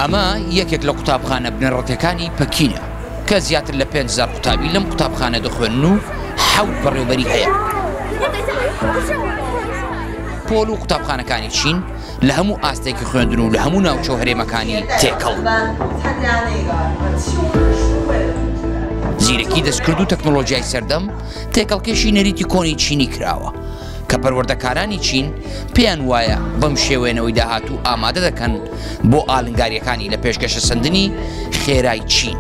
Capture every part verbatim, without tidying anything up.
ئەمە یەکێک لە قوتابخانە بنەڕەتیەکانی پەکینە، کە زیاتر لە پێنج هەزار قوتابی لەم قوتابخانە دەخوێنن و حەوت بەڕێوەبەری هەیە. پۆل و قوتابخانەکانی چین لە هەموو ئاستێکی خوێندن و لە هەموو ناوچە و هەرێمەکانی تێکەڵ. زیرەکی دەستکرد و تەکنۆلۆژیای سەردەم تێکەڵکێشی نەریتی کۆنی چینی کراوە، کە پەروەردەکارانی چین پێیان وایە بەم شێوەیەنەوەی داهاتوو ئامادە دەکەن بۆ ئالنگاریەکانی لە پێشگەشە سندنی خێرای چین.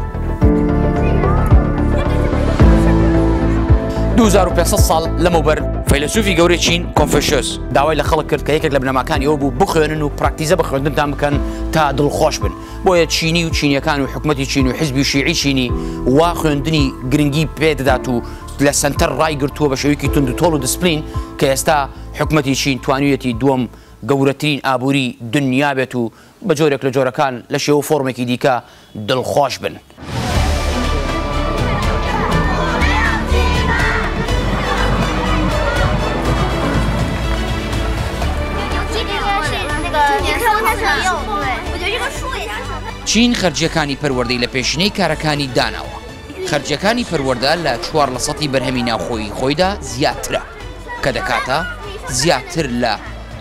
دوو هەزار و پێنج سەد ساڵ لەمەوبەر فەیلەسوفی گەورەی چین کۆنفوشیۆس داوای لە خەڵک کرد کە یەکێک لە بنەماکانی ئەوە بوو بخوێنن و پراکتیزە بە خوێندنتان بکەن تا دڵخۆش بن. بۆیە چینی و چینیەکان و حکومەتی چین و حیزبی و شیعی چینی وا خوێندنی گرنگی پێ دەدات و لە سەنتەر ڕای گرتووە بە شێوەیەکی تونند و تۆڵ و دسپلین کە ئێستا حکومەتی چین توانیویەتی دووەم گەورەترین ئابووری دنیا بێت و بە جۆرێک لە جۆرەکان لە شێوە فۆرمێکی دیکە دڵخۆش بن. چین خەرجیەکانی پەروەردەی لە پێشینەی کارەکانی داناوە. خەرجیەکانی پەروەردە لە چوار لە سەدی بەرهەمی ناوخۆیی خۆیدا زیاترە، کە دەکاتە زیاتر لە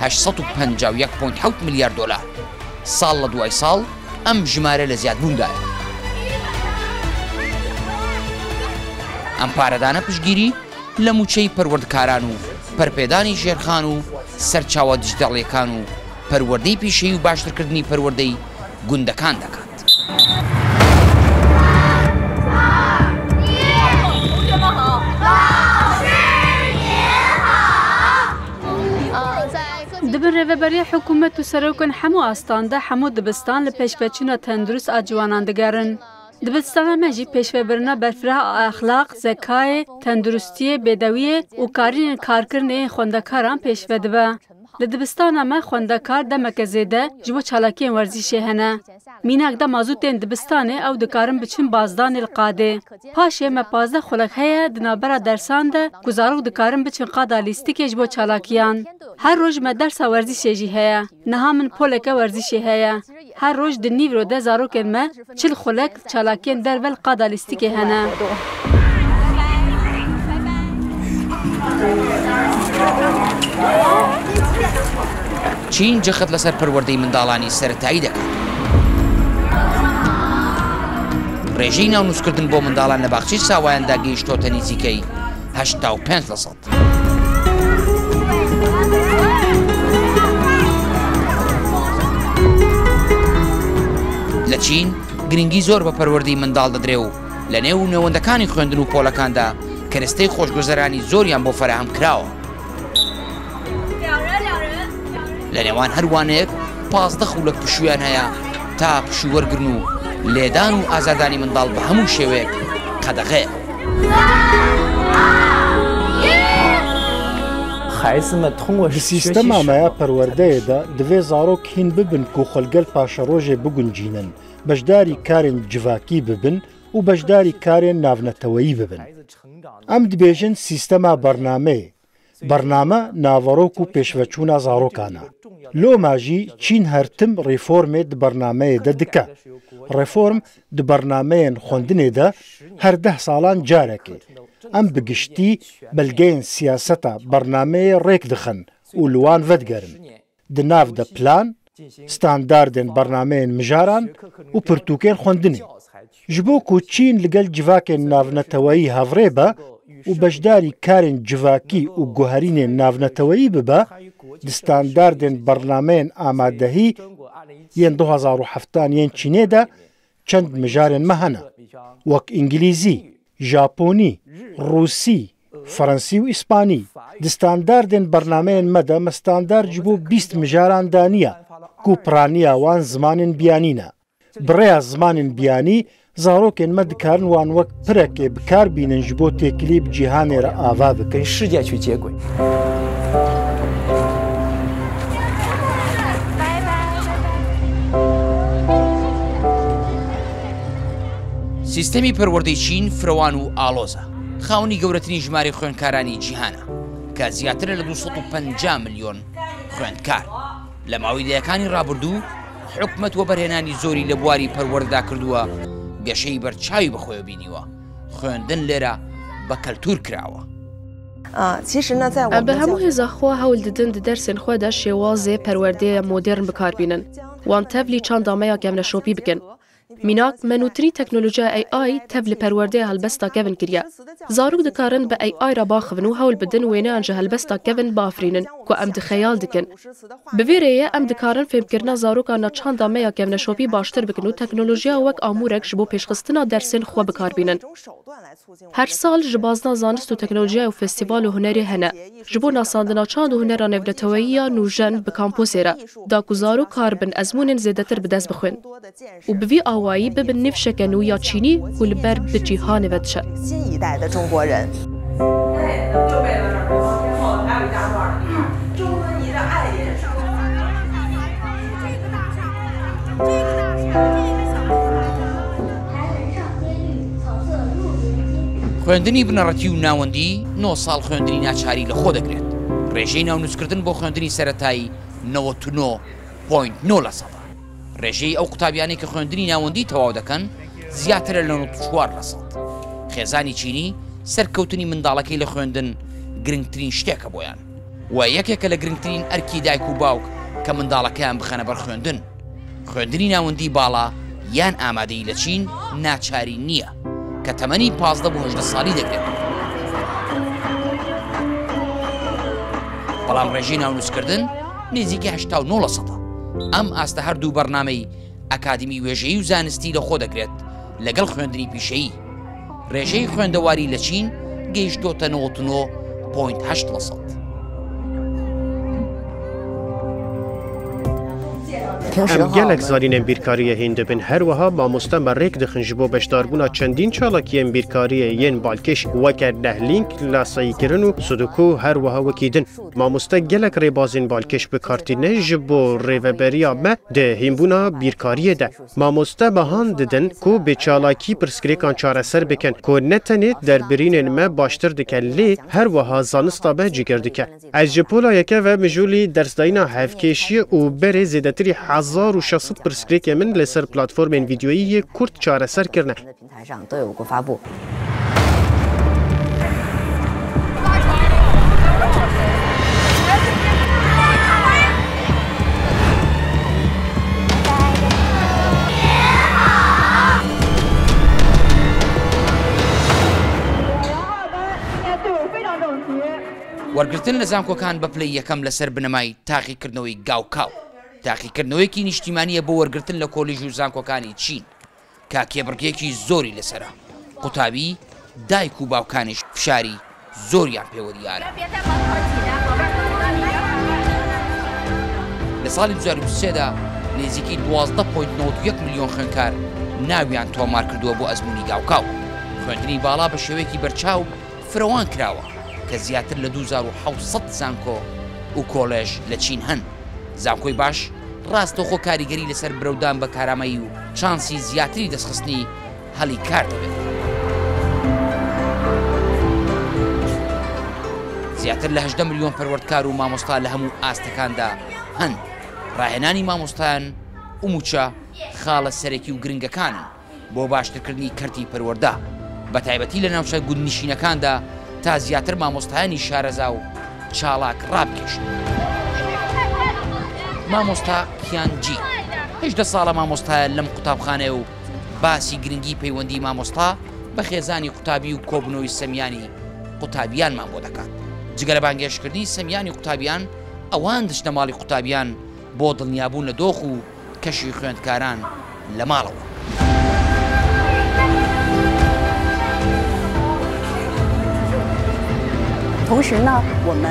هەشت سەد و پەنجا و یەک پۆینت حەوت ملیار دۆلار. ساڵ لە دوای ساڵ ئەم ژمارە لە زیادبووندایە. ئەم پارەدانە پشتگیری لە موچەی پەروەردکاران و پەرپێدانی ژێرخان و سەرچاوە دیجیتاڵیەکان و پەروەردەی پیشەیی و باشترکردنی پەروەردەی گوندەکان دەکات. Di bin rêveberiya hikûmet û serokên hemû astan de hemû dibistan li pêşveçûna tendurist a ciwanan digerin. Dibistana me jî pêşvebirina berfireh a exlaq, zekayê, tenduristiyê, bêdewiyê û karînên karkirinê yên xwendekaran pêşve dibe. Li dibistana me xwendekar demeke zêde ji bo çalakiyên werzîşê hene. Mînak de mazûtên dibistanê ew dikarin biçin bazdanê li qadê. Paşê me pazdeh xulek heye di navbera dersan de ku zarok dikarin biçin qada lîstikê ji bo çalakiyan. Her roj me dersa werzîşê jî heye. Niha min poleke werzîşê heye. Her roj di nîvro de zarokên me çil xulek çalakiyên derve li qada lîstikê hene. چین جەخت لەسەر پەروەردەی منداڵانی سەرەتایی دەکات. ڕێژەی ناونووسکردن بۆ منداڵان لە باخچەی ساوایاندا گەیشتۆتە نزیکەی هەشتا و پێنج لە سەد. لە چین گرنگی زۆر بە پەروەردەی منداڵ دەدرێ و لە نێو نێوەندەکانی خوێندن و پۆلەکاندا کەرستەی خۆشگوزەرانی زۆریان بۆ فەراهم کراوە. لە نێوان هەر وانەیەک پازدە خولەک پشوویان هەیە تا پشوو وەرگرن و لێدان و ئازاردانی منداڵ بە هەموو شێوەیەک قەدەغەیە. Di sîstema me ya perwerdeyê de divê zarok hîn bibin ku xwe li gel paşerojê biguncînin, beşdarî karên civakî bibin û beşdarî karên navneteweyî bibin. Em dibêjin sîstema bernameyê. Bername naverok û pêşveçûna zarokan e. Loma jî Çîn her tim reformê di bernameyê de dike. Reform di bernameyên xwendinê de her deh salan carekê. Em bi giştî belgeyên siyaseta bernameyê rêk dixin û li wan vedigerin. Di nav de plan, standardên bernameyên mijaran û pirtûkên xwendinê. Ji bo ku Çîn li gel civakên navneteweyî hevrê be û beşdarî karên civakî û guherînên navneteweyî bibe, di standardên bernameyên amadehî yên du hezar û heftan yên Çînê de çend mijarên me hene, wek îngilîzî, japonî, rûsî, fransî û îspanî. Di standardên bernameyên me de me standard ji bo bîst mijaran daniye, ku piraniya wan zimanên biyanî ne. Bi rêya zimanên biyanî, zarokên me dikarin wan wek pirekê bi kar bînin ji bo têkilî bi cîhanê re ava bikin. 跟世界去接轨。 سیستەمی پەروەردەی چین فرەوان و ئاڵۆزە. خاوەنی گەورەترین ژمارەی خوێندکارانی جیهانە، کە زیاترە لە دوو سەد و پەنجا ملیۆن خوێندکار. لە ماوەی دەیەکانی ڕابردوو، حکومەت وەبەرهێنانی زۆری لە بواری پەروەردەدا کردووە، گەشەی بەرچاوی بەخۆیەوە بینیوە. خوێندن لێرە بە کەلتور کراوە. Em bi hemû hêza xwe hewl didin di dersên xwe de şêwazê perwerdeyê modern bi kar bînin. Wan tevlî çanda me ya kevneşopî bikin. Mînak, me nûtirîn teknolojiya A I tev li perwerdeyê helbesta kevin kiriye. Zarok dikarin bi A I re biaxivin û hewl bidin wêneyan ji helbesta kevin biafirînin ku em di xeyal dikin. Bi vê rêyê em dikarin fêmkirina zarokan na çanda me ya kevneşopî baştir bikin û teknolojiya wek amûrek ji bo pêşxistina dersên xwe bi kar bînin. Her sal ji bazna zanist û teknolojiyayê û festîval û hunerê hene. Ji bo nasandina çand û hunera nêvneteweyî ya nûjen bi kampusê re, da ku zarok karibin ezmûnên zêdetir bi dest bixwin û bi vî awayî bibin nifşeke nû ya çînî û li ber bi cîhanê ve diçe. 新一代的中国人。 خوێندنی بنەڕەتی و ناوەندی نۆ ساڵ خوێندنی ناچاری لە خۆ دەگرێت. ڕێژەی ناونووسکردن بۆ خوێندنی سەرەتایی نەوەد و نۆ پۆینت نۆ لە سەدە. ڕێژەی ئەو قوتابیانەی کە خوێندنی ناوەندی تەواو دەکەن زیاترە لە نەوەد و چوار لە سەد. خێزانی چینی سەرکەوتنی منداڵەکەی لە خوێندن گرنگترین شتێکە بۆیان. و یەکێکە لە گرنگترین ئەرکی دایک و باوک کە منداڵەکەیان بخەنە بەر خوێندن. خوێندنی ناوەندی باڵا یان ئامادەیی لە چین ناچاری نییە کە تەمەنی پازدە بۆ هەژدە ساڵی دەگرێت. بەڵام ڕێژەی ناونووسکردن نزیکەی هەشتا و نۆ لە سەدە. ئەم ئاستە هەردوو بەرنامەی ئەکادیمی وێژەیی و زانستی لە خۆ دەگرێت لەگەڵ خوێندنی پیشەیی. ڕێژەی خوێندەواری لە چین گەیشتۆتە نەوەد و نۆ پۆینت هەشت لە سەد. ئەم گەلێک زانینên bîrkariyê hîn dibin. Her wiha mamoste me rêk dixin ji bo beşdarbûna çendîn çalakiyên bîrkariyê yên balkêş weke Nehlînk, lasayîkirin û Sudoku, her wiha wekî din. Mamoste gelek rêbazên balkêş bi kar tîne ji bo rêveberiya me di hînbûna bîrkariyê de. Mamoste mehan didin ku bi çalakî pirsgirêkan çareser bikin, ku ne tenê derbirînên me baştir dike, lê her wiha zanista me cîgir dike. Ez ji pola yeke ve mijûlî dersdayîna hevkêşiyê û berê zêdetirî hezar û şeş sed pirsgirêkê min li ser platformên vîdyoyî yê kurt çareser kirine. 平台上都有过发布。 وەرگرتن لە زانکۆکان بە پلەی یەکەم لەسەر بنەمای تاقیکردنەوەی گاوکاو. تاقیکردنەوەیەکی نیشتیمانیە بۆ وەرگرتن لە کۆلیژ و زانکۆکانی چین، کە کێبڕکێکی زۆری لەسەرە. قوتابی، دایک و باوکانیش فشاری زۆریان پێوە دیارە. لە ساڵی دوو هەزار و بیست و سێ دا نێزیکی دوازدە پۆینت نەوەد و یەک ملیۆن خوێندکار ناویان تۆمار کردووە بۆ ئەزموونی گاوکاو. خوێندنی باڵا بە شێوەیەکی بەرچاو فرەوان کراوە کە زیاتر لە دوو هەزار و حەوت سەد زانکۆ و کۆلێژ لە چین هەن. زانکۆی باش ڕاستەوخۆ کاریگەری لەسەر برەودان بە کارامەیی و چانسی زیاتری دەستخستنی هەلی کار دەبێت. زیاتر لە هەژدە ملیۆن پەروەردکار و مامۆستا لە هەموو ئاستەکاندا هەن. ڕاهێنانی مامۆستایان و موچە خاڵە سەرەکی و گرنگەکانن بۆ باشترکردنی کەرتی پەروەردە. بە تایبەتی لە ناوچە گوندنشینەکاندا تا زیاتر مامۆستایانی شارەزا و چاڵاک ڕابکێشن. مامۆستا کیان جی، هەژدە ساڵە مامۆستایە لەم قوتابخانەیە و باسی گرنگی پەیوەندی مامۆستا بە خێزانی قوتابی و کۆبنەوەی سەمیانی قوتابیانمان بۆ دەکات. جگە لە بانگێشتکردنی سەمیانی قوتابیان، ئەوان دەچنە ماڵی قوتابیان بۆ دڵنیابوون لە دۆخ و کەشی خوێندکاران لە ماڵەوە. 同时呢，我们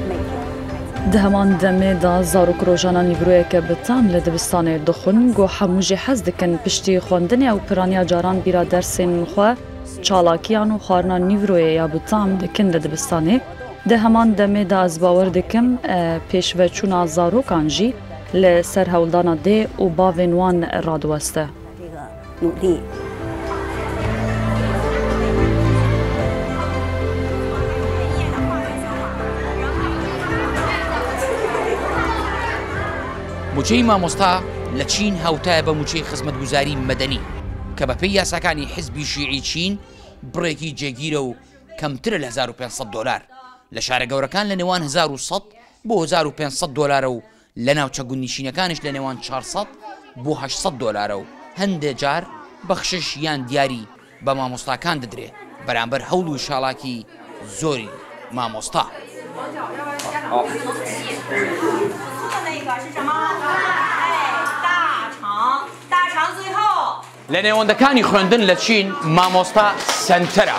每天 Di heman demê de zarok rojana nîvroyeke bi tam li dibistanê dixwin, ku hemû jî hez dikin piştî xwendinê ew piraniya caran bîra dersên xwe, çalakiyan û xwarina nîvroyê ya bi tam dikin li dibistanê. Di heman demê de ez bawer dikim, e, pêşveçûna zarokan jî li ser hewldana dê û bavên wan radiweste. 这个努力。 موچەی مامۆستا لە چین هاوتایە بە موچەی خزمەتگوزاری مەدەنی کە بە پێی یاساکانی حزبی شیعی چین بڕێکی جێگیرە و کەمترە لە هەزار و پێنج سەد دۆلار. لە شارە گەورەکان لە نێوان هەزار و سەد بۆ هەزار و پێنج سەد دۆلارە و لە ناوچە گوندنشینەکانیش لە نێوان چوار سەد بۆ هەشت سەد دۆلارە و هەندێک جار بەخشش یان دیاری بە مامۆستاکان دەدرێ بەرامبەر هەوڵ و شاڵاکی زۆری مامۆستا. لە نێوەندەکانی خوێندن لە چین مامۆستا سەنتەرە.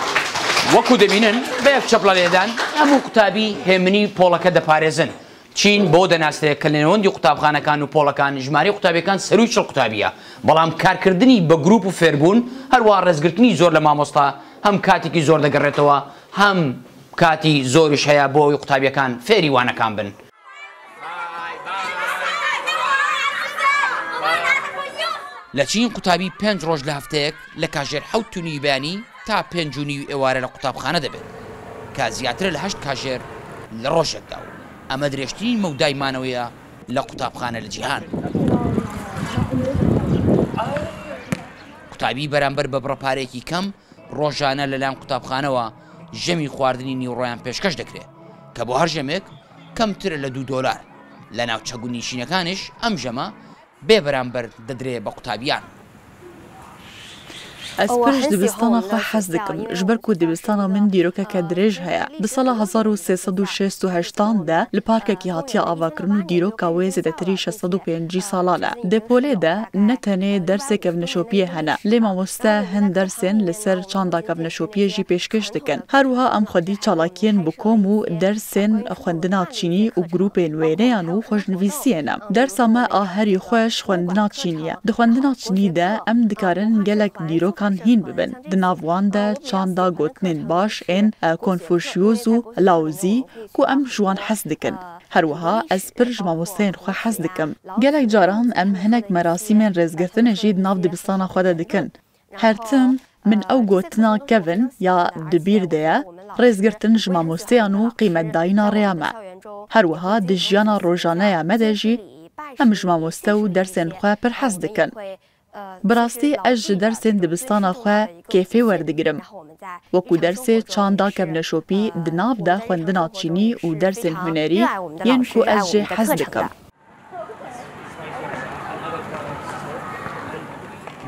وەکو دەبینن بە یەک چەپڵە لێدان هەموو قوتابی هێمنی پۆڵەکە دەپارێزن. چین بۆ دەناسرێت کە لە نێوەندی قوتابخانەکان و پۆڵەکان ژمارەی قوتابیەکان سەروی چڵ قوتابیە، بەڵام کارکردنی بە گروپ و فێربوون، هەروە ڕێزگرتنی زۆر لە مامۆستا هەم کاتێکی زۆر دەگەڕێتەوە، هەم کاتی زۆریش هەیە بۆ ئەوی قوتابیەکان فێری وانەکان بن. لە چین قوتابی پێنج ڕۆژ لە هەفتەیەک لە کاژێر حەوت و نیوی بەیانی تا پێنج و نیوی ئێوارە لە قوتابخانە دەبێت، کە زیاترە لە هەشت کاژێر لە ڕۆژێکدا و ئەمە درێژترین مەودای مانەوەیە لە قوتابخانە لە جیهان. قوتابی بەرامبەر بە بڕە پارەیەکی کەم ڕۆژانە لەلایەن قوتابخانەوە ژەمی خواردنی نیوڕۆیان پێشکەش دەکرێت کە بۆ هەر ژەمێک کەمترە لە دوو دۆلار. لە ناوچە گوندنشینەکانیش ئەم ژەمە بێ بەرامبەر دەدرێ بە قوتابیان. Ez pir ji dibistana xwe hez dikim, ji ber ku dibistana min dîrokeke dirêj heye. Di sala hezar û sê sed û şêst û heştan de li parkekî hatiye avakirin û dîroka wê zêdetirî şeş sed û pêncî salan e. Dê polê de ne tenê dersê kevneşopiyê hene, lê mamoste hin dersên li ser çanda kevneşopiyê jî pêşkêş dikin. Her wiha em xwedî çalakiyên bi kom û dersên xwendina çînî û grûpên wêneyan û xweşnivîsiyê ne. Dersa me a herî xweş xwendina çînî ye. Di xwendina çînî de em dikarin gelek dîrokan hîn bibin. Di nav wan de çanda gotinên baş ên Konfûşyûz û Laozî ku em ji wan hez dikin. Her wiha ez pir ji mamosteyên xwe hez dikim. Gelek caran em hinek merasîmên rêzgirtinê jî di nav dibistana xwe de dikin. Her tim min ew gotina kevin ya di bîr de ye, rêzgirtin ji mamosteyan û qîmetdayîna rêya me. Her wiha di jiyana rojaneya me de jî em ji mamoste û dersên xwe pir hez dikin. Bi rastî ez ji dersên dibistana xwe kêfê werdigirim. Wekû dersê çanda kevneşopî di nav de xwendina çînî û dersên hunerî yên ku ez jê hez dikim.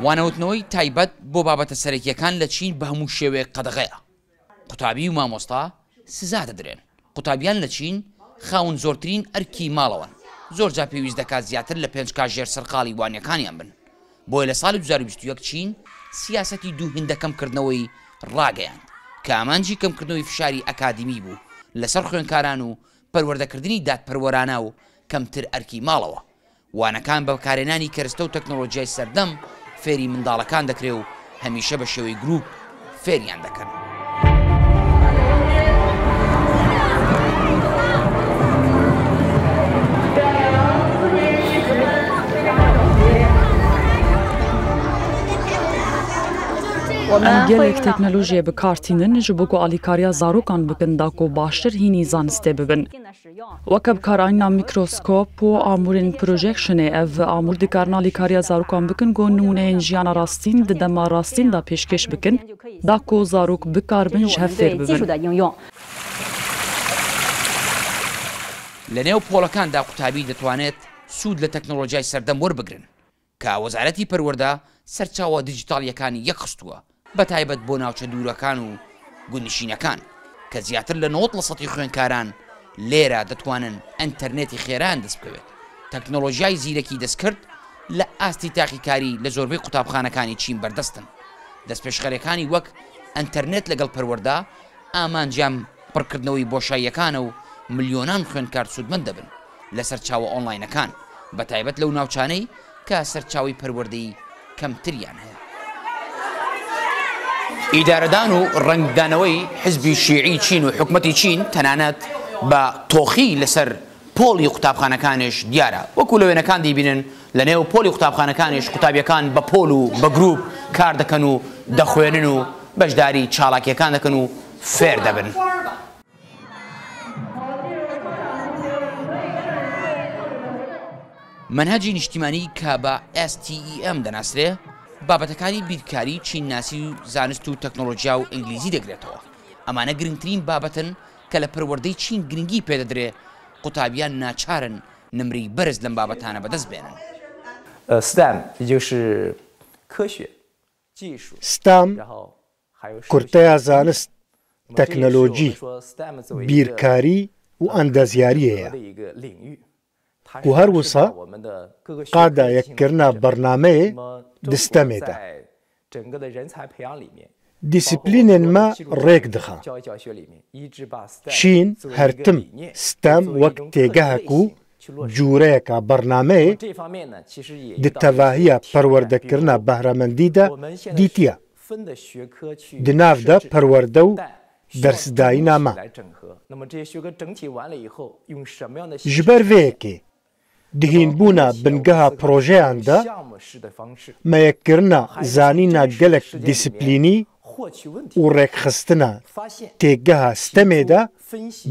وانەوتنەوەی تایبەت بۆ بابەتە سەرەکیەکان لە چین بە هەموو شێوەیەک قەدەغەیە. قوتابی و مامۆستا سزا دەدرێن. قوتابیان لە چین خاون زۆرترین ئەرکی ماڵەوەن. زۆر جار پێویست دەکات زیاتر لە پێنج کاژێر سەرقاڵی وانەکانیان بن. بۆیە لە ساڵی دوو هەزار و بیست و یەک چین سیاسەتی دوو هێندە کەمکردنەوەی ڕاگەیاند کە ئامانجی کەمکردنەوەی فشاری ئەکادیمی بوو لەسەر خوێندکاران و پەروەردەکردنی دادپەروەرانە و کەمتر ئەرکی ماڵەوە. وانەکان بە بەکارهێنانی کەرستە و تەکنۆلۆژیای سەردەم فێری منداڵەکان دەکرێ و هەمیشە بە شێوەی گروپ فێریان دەکەن. Em gelek teknolojiyê bi kar tînin ji bo ku alîkariya zarokan bikin da ku baştir hînî zanistê bibin. Weke bikaranîna mîkroskop û amûrên projekşinê, ev amûr dikarin alîkariya zarokan bikin ku nimûneyên jiyana rastîn di dema rastîn de pêşkêş bikin, da ku zarok bikaribin ji hev fêr bibin. لە نێو پۆڵەکاندا قوتابی دەتوانێت سوود لە تەکنۆلۆژیای سەردەم وەربگرن کە وەزارەتی پەروەردە سەرچاوە دیجیتاڵیەکانی یەکخستووە، بە تایبەت بۆ ناوچە دوورەکان و گوندنشینەکان کە زیاتر لە نەوەد لە سەدی خوێندکاران لێرە دەتوانن ئەنتەرنێتی خێرایان دەست بکەوێت. تەکنۆلۆژیای زیرەکی دەستکرد لە ئاستی تاقیکاری لە زۆربەی قوتابخانەکانی چین بەردەستن. دەستپێشخەرەکانی وەک ئەنتەرنێت لەگەڵ پەروەردە ئامانجیان پڕکردنەوەی بۆشاییەکانە و ملیۆنان خوێندکار سوودمەند دەبن لە سەرچاوە ئۆنلاینەکان، بە تایبەت لەو ناوچانەی کە سەرچاوی پەروەردەی کەمتریان هەیە. ئیدارەدان و ڕەنگدانەوەی حزبی شیعی چین و حکومەتی چین تەنانەت بە تۆخی لەسەر پۆڵی قوتابخانەکانیش دیارە، وەکو لە وێنەکان دیبینن. لە نێو پۆلی قوتابخانەکانیش قوتابیەکان بە پۆل و بە گروپ کار دەکەن و دەخوێنن و بەشداری چالاکیەکان دەکەن و فێر دەبن. مەنهەجی نیشتیمانی کە بە S T E M دەناسرێ، بابەتەکانی بیرکاری، چینناسی و زانست و تەکنۆلۆژیا و ئینگلیزی دەگرێتەوە. ئەمانە گرنگترین بابەتن کە لە پەروەردەی چین گرنگی پێدەدرێ، قوتابیان ناچارن نمرەی بەرز لەم بابەتانە بەدەست بێنن. 呃，STEM 也就是科学、技术， STEM 然后还有数学。 کورتەیە زانست، 那么这也是我们 تەکنەلۆژی، 说 STEM 作为一个 بیرکاری و ئەندازیاریەیە. 整合的一个领域。 و هەروەسا قادا یەککردنا بەرنامەیە دستەمێدا. دیسپلینێن مە ڕێک دخا. چین هەرتم ستەم وەک تێگەهەک و جوورەیەکە بەرنامەیە دی تەڤاهیە پەروەردەکردنا بەهرەمەندیدا دیتیە. Di nav de perwerde û dersdayîna me. Ji ber vê yekê, dihînbûna bingeha projeyan de, me yekkirina zanîna gelek dîsiplînî û rêkxistina têgeha stemê de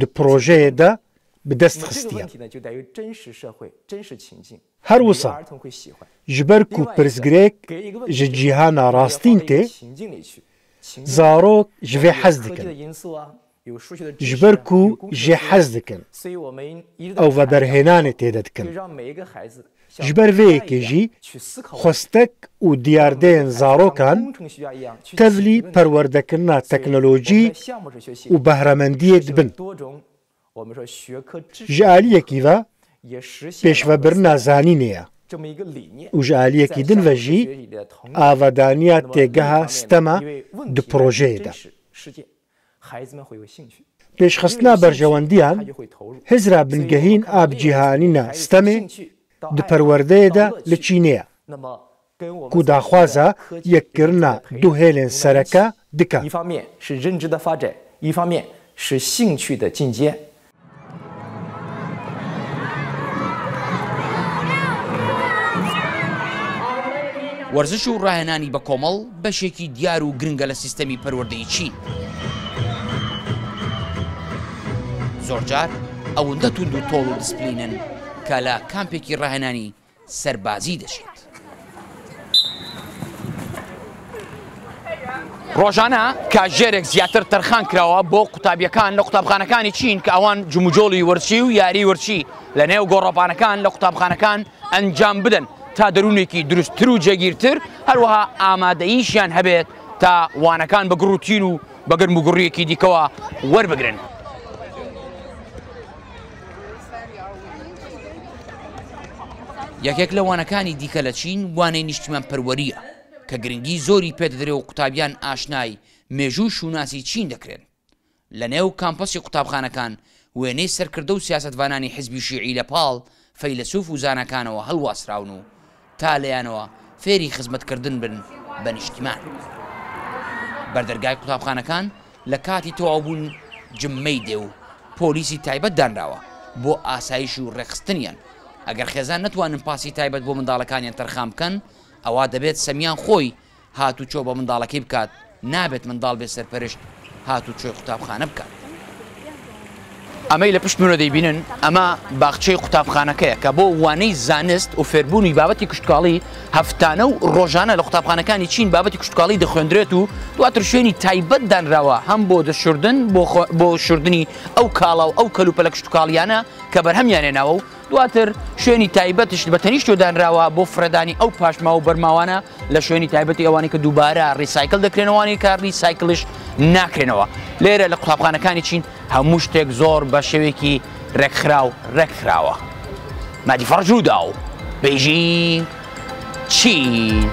di projeyê de bi dest xistiye. Her wisa, ji ber ku pirsgirêk ji cîhana rastîn tê, zarok ji vê hez dikin. Ji ber ku jê hez dikin, ew veberhênanê tê de dikin. Ji ber vê yekê jî xwestek û diyardeyên zarokan tevlî perwerdekirina teknolojî û behremendiyê dibin. Ji aliyekî ve pêşvebirina zanînê ye û ji aliyekî din ve jî avedaniya têgeha stema di projeyê de. Pêşxistina berjewendiyan hizra bingehîn a bi cîhanîna stemê di perwerdeyê de li Çînê ye. Ku daxwaza yekkirina du hêlên sereke dike. 一方面是认知的发展，一方面是兴趣的进阶。 وەرزش و ڕاهێنانی بە کۆمەڵ بەشێکی دیار و گرنگە لە سیستەمی پەروەردەی چین. زۆرجار ئەوەندە توند و تۆڵ و دیسپلینن کە لە کامپێکی ڕاهێنانی سەربازی دەشێت. ڕۆژانە کاژێرێک زیاتر تەرخان کراوە بۆ قوتابیەکان لە قوتابخانەکانی چین کە ئەوان جموجۆڵی وەرچی و یاری وەرچی لە نێو گۆڕەپانەکان لە قوتابخانەکان ئەنجام بدەن تا دەروونێکی دروستتر و جێگیرتر، هەروەها ئامادەییشیان هەبێت تا وانەکان بە گڕوتین و بە گەرموگوڕیەکی دیکەوە وەربگرن. یەکێک لە وانەکانی دیکە لە چین وانەی نیشتیمان پەروەریە کە گرنگی زۆری پێدەدرێ و قوتابیان ئاشنای مێژوو و شووناسی چین دەکرێن. لە نێو کامپەسی قوتابخانەکان وێنەی سەرکردە و سیاسەتڤانانی حیزبی شیعی لە پاڵ فەیلەسوف و زاناکانەوە هەڵواسراون و تا لێیانەوە فێری خزمەتکردن بن بە نیشتیمان. بەردەرگای قوتابخانەکان لە کاتی تەواوبوون جممەی دێ و پۆلیسی تایبەت دانراوە بۆ ئاسایش و ڕێکخستنیان. ئەگەر خێزان نەتوانن پاسی تایبەت بۆ منداڵەکانیان تەرخان بکەن، ئەوا دەبێت سەمیان خۆی هاتوچۆ بە منداڵەکەی بکات، نابێت منداڵ بێ سەرپەرشت هاتوچۆی قوتابخانە بکات. ئەمەی لە پشت منە دەیبینن، ئەمە باخچەی قوتابخانەکەیە کە بۆ وانەی زانست و فێربوونی بابەتی کشتکاڵی هەفتانە و ڕۆژانە لە قوتابخانەکانی چین بابەتی کشتکاڵی دەخوێندرێت و دواتر شوێنی تایبەت دانراوە هەم بۆ دەشوردن، بۆ خۆ-، بۆ شوردنی ئەو کاڵا و ئەو کەلوپەلە کشتکاڵیانە کە بەرهەمیان هێناوە و دواتر شوێنی تایبەتش بە تەنیشتۆ دانراوە بۆ فرەدانی ئەو پاشماوە و بەرماوانە لە شوێنی تایبەتی ئەوانەی کە دووبارە ڕیسایکل دەکرێنەوە، ئەوانەی کە ڕیسایکلش ناکرێنەوە. لێرە لە قوتابخانەکانی چین هەموو شتێک زۆر بە شێوەیەکی ڕێکخراو ڕێکخراوە. مادی فەڕج ڕووداو، بێژینگ، چین.